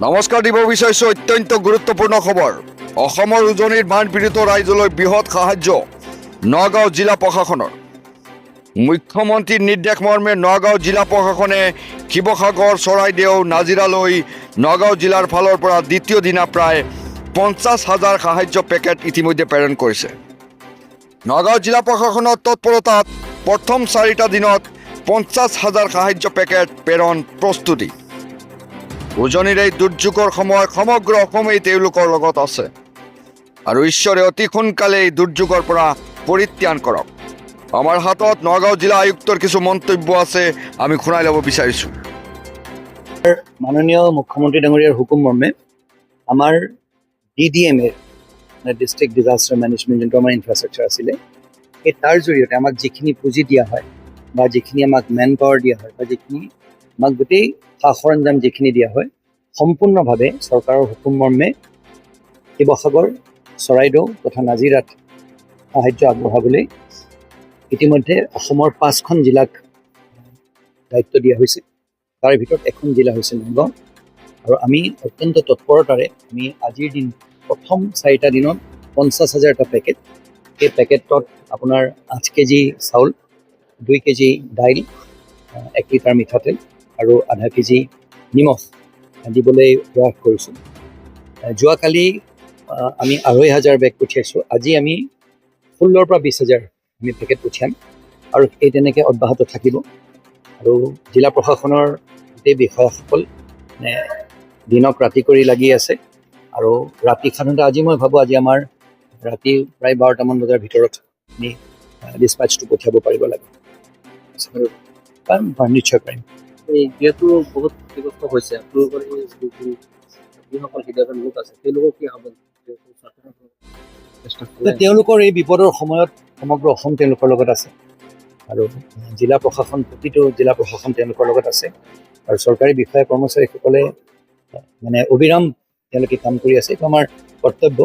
নমস্কাৰ দিব বিচাৰিছোঁ। অত্যন্ত গুৰুত্বপূৰ্ণ খবৰ। অসমৰ উজনিৰ বানপীড়িত ৰাইজলৈ বৃহৎ সাহায্য নগাঁও জিলা প্ৰশাসনৰ। মুখ্যমন্ত্ৰীৰ নিৰ্দেশ মৰ্মে নগাঁও জিলা প্ৰশাসনে শিৱসাগৰ, চৰাইদেউ, নাজিৰালৈ নগাঁও জিলাৰ ফালৰ পৰা দ্বিতীয় দিনা প্ৰায় 50,000 সাহায্য পেকেট ইতিমধ্যে প্ৰেৰণ কৰিছে। নগাঁও জিলা প্ৰশাসনৰ তৎপৰতাত প্ৰথম 4টা দিনত 50,000 সাহায্য পেকেট প্ৰেৰণ প্ৰস্তুতি। উজনিৰ এই দুৰ্যোগৰ সময়ত সমগ্ৰ অসমেই তেওঁলোকৰ লগত আছে আৰু ঈশ্বৰে অতি সোনকালে এই দুৰ্যোগৰ পৰা পৰিত্ৰাণ কৰক। আমাৰ হাতত নগাঁও জিলা আয়ুক্তৰ কিছু মন্তব্য আছে, আমি শুনাই ল'ব বিচাৰিছোঁ। মাননীয় মুখ্যমন্ত্ৰী ডাঙৰীয়াৰ হুকুম মৰ্মে আমাৰ ডিডিএম এৰ, মানে ডিষ্ট্ৰিক্ট ডিজাষ্টাৰ মেনেজমেণ্ট, যোনটো আমাৰ ইনফ্ৰাষ্ট্ৰাকচাৰ আছিলে, সেই তাৰ জৰিয়তে আমাক যিখিনি পুঁজি দিয়া হয় বা যিখিনি আমাক মেন পাৱাৰ দিয়া হয় বা যিখিনি আমাক গোটেই সা সৰঞ্জাম যিখিনি দিয়া হয়, সম্পূৰ্ণভাৱে চৰকাৰৰ হুকুম মৰ্মে শিৱসাগৰ, চৰাইদেউ তথা নাজিৰাত সাহায্য আগবঢ়াবলৈ ইতিমধ্যে অসমৰ পাঁচখন জিলাক দায়িত্ব দিয়া হৈছে। তাৰে ভিতৰত এখন জিলা হৈছে নগাঁও। আৰু আমি অত্যন্ত তৎপৰতাৰে আমি আজিৰ দিন প্ৰথম 4টা দিনত 50,000টা পেকেট, এই পেকেটত আপোনাৰ 8 কেজি চাউল, 2 কেজি দাইল, 1 লিটাৰ মিঠাতেল আৰু আধা কেজি নিমখ দিবলৈ প্ৰয়াস কৰিছোঁ। যোৱাকালি আমি 2,500 বেগ পঠিয়াইছোঁ। আজি আমি 16ৰ পৰা 20 হাজাৰ আমি পেকেট পঠিয়াম আৰু এই তেনেকৈ অব্যাহত থাকিব। আৰু জিলা প্ৰশাসনৰ গোটেই বিষয়াসকল মানে দিনক ৰাতি কৰি লাগি আছে। আৰু ৰাতি সাধাৰণতে আজি মই ভাবোঁ আজি আমাৰ ৰাতি প্ৰায় 12টামান বজাৰ ভিতৰত আমি ডিছপাচটো পঠিয়াব পাৰিব লাগে। পাৰিম পাৰিম, নিশ্চয় পাৰিম। এই যিহেতু বহুত ক্ষতিগ্ৰস্ত হৈছে, আপোনালোকৰ এই যিসকল হৃদয়বান লোক আছে, তেওঁলোকক কি আহ্বান, যিহেতু চৰকাৰৰ চেষ্টা তো তেওঁলোকৰ এই বিপদৰ সময়ত সমগ্ৰ অসম তেওঁলোকৰ লগত আছে আৰু জিলা প্ৰশাসন, প্ৰতিটো জিলা প্ৰশাসন তেওঁলোকৰ লগত আছে। আৰু চৰকাৰী বিষয়া কৰ্মচাৰীসকলে মানে অবিৰাম তেওঁলোকে কাম কৰি আছে। এইটো আমাৰ কৰ্তব্য।